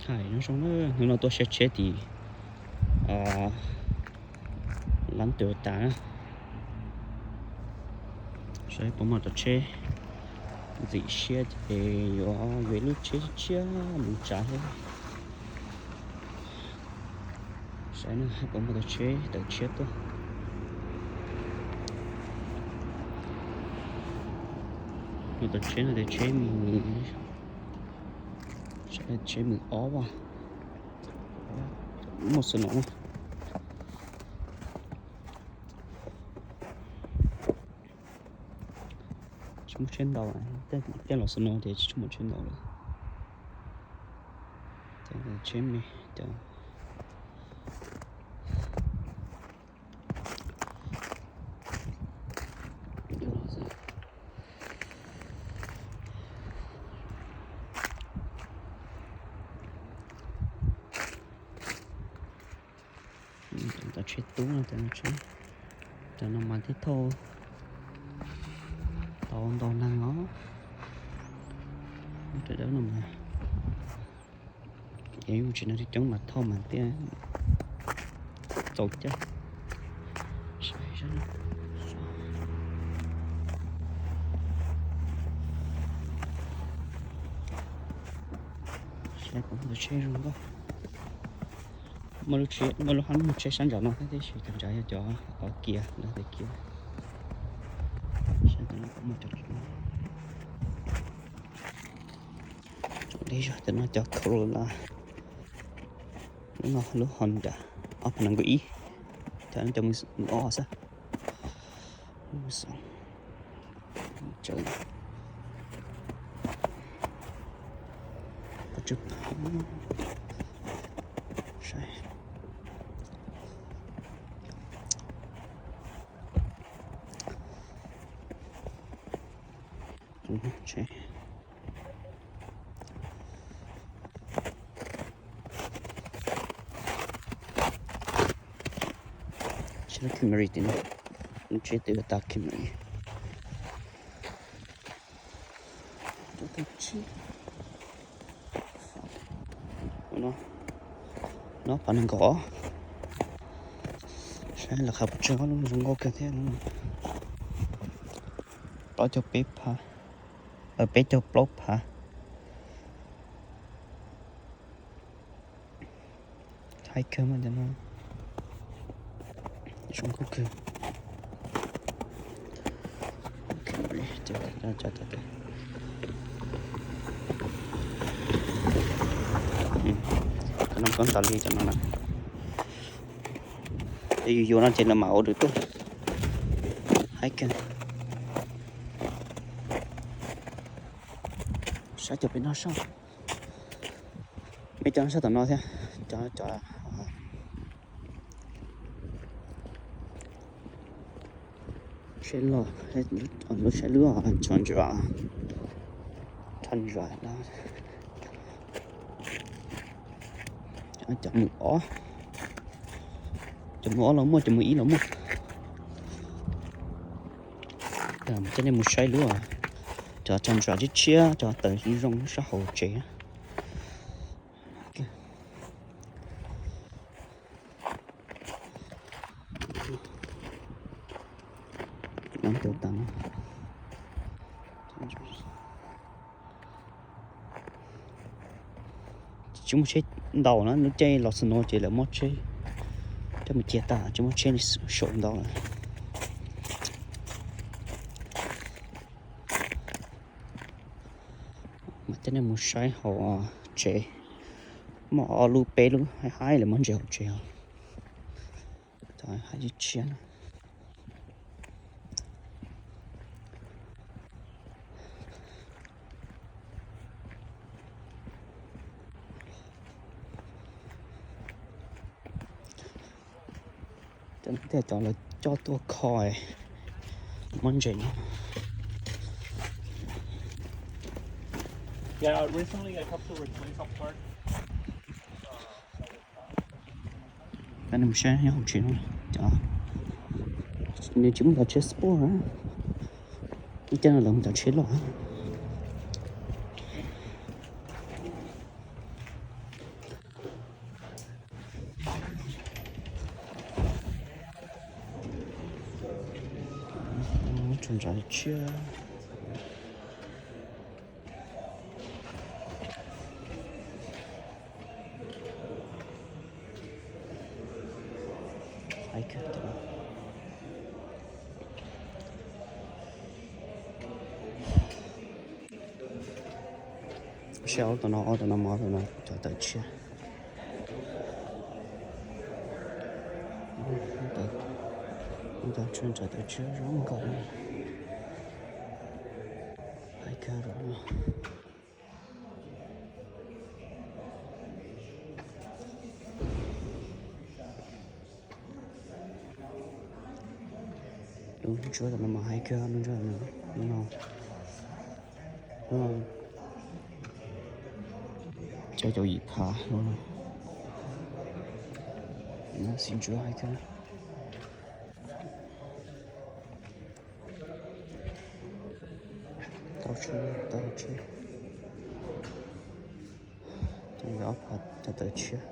Hais nyob zoo na, hnub no tuaj saib tsheb tim lab Toyota na. Saib puas muaj tau tsheb ntxim siab ces yuav yuav ib lub tsheb tshiab mus tsav thiab. Saib na, puas muaj tau tsheb tawm tshiab tuaj. Muaj tau tsheb no tias tsheb mus, tsheb mus ob vas, muaj xwb no. Tsis muaj tsheb ntau, tej los xwb no ces tsis muaj tsheb ntau lawm. Tsheb me cov Tau tsheb tub no, tau no mas thiaj thauj tau ntau neeg os. Muaj tsheb dawb no mas, es yus tsis nrog coob mas thauj mas thiaj txaus caij. Saib kuv tus tsheb zoo nkauj. Muaj lub tsheb, muaj lub hab muaj tsheb sab nraud no thiab, tiam sis cov nraud yog cov kiag, lawv tias kiag. Saib cov no muaj cov, cov deb zog, cov no cov Corolla, lub no lub Honda ob phav nees nkaum ib, cov no cov mus ob xwb. Tsheb Camry tim no, lub tsheb Toyota Camry. No phav nees nkaum, saib lawv qhov puas tsawg, lub zoo nkauj kawg thiab. Plaub caug peb phav, peb caug plaub phav. Haib kawg mas cov no, zoo nkauj kawg. Cov no koob ntau li cov no na. Yus yuav no ces lawv mam ua dua tuaj. Haib kawg. Saib cov pem no saib. Mej cov no sab tom no thiab, cov, cov tsheb loj, lub tsheb lub Tundra, Tundra no. Cov mus ob, cov mus ob los muaj, cov mus ib los muaj. Coj nej mus saib lub, cov Tundra tshiab tshiab, cov tawm zoo zoo sab hauv tsev. Tsis muaj tsheb ntau na, lub caij los xwb no ces lawv muab tsheb coj mus cia tas, tsis muaj tsheb saum ntau lawm. Mas coj nej mus saib hauv tsev, muaj ob lub peb lub haib haib lawv muab ntses hauv tsev os. Cov haib tshiab na. Cov no thiaj cov lawv coj tuaj kho muab ntses no. Cov no mus saib nyob hauv tsev no, cov nws tsis muaj cov tsheb sport na, ib cov no lawv mus cov tsheb loj. Ntshav tshiab. Hais kawg. Saib ob tug no, ob tug no mas ob tug no ntshav tawm tshiab. Ntshav tawm tshiab zoo nkauj. Hais kawg. Lub ntsuab no mas hais kawg, lub ntsuab no, no, xya caum yim phav no. Xim ntsuab hais kawg. Tau tsheb, tau tsheb. Ob phav ntshav tawm tshiab.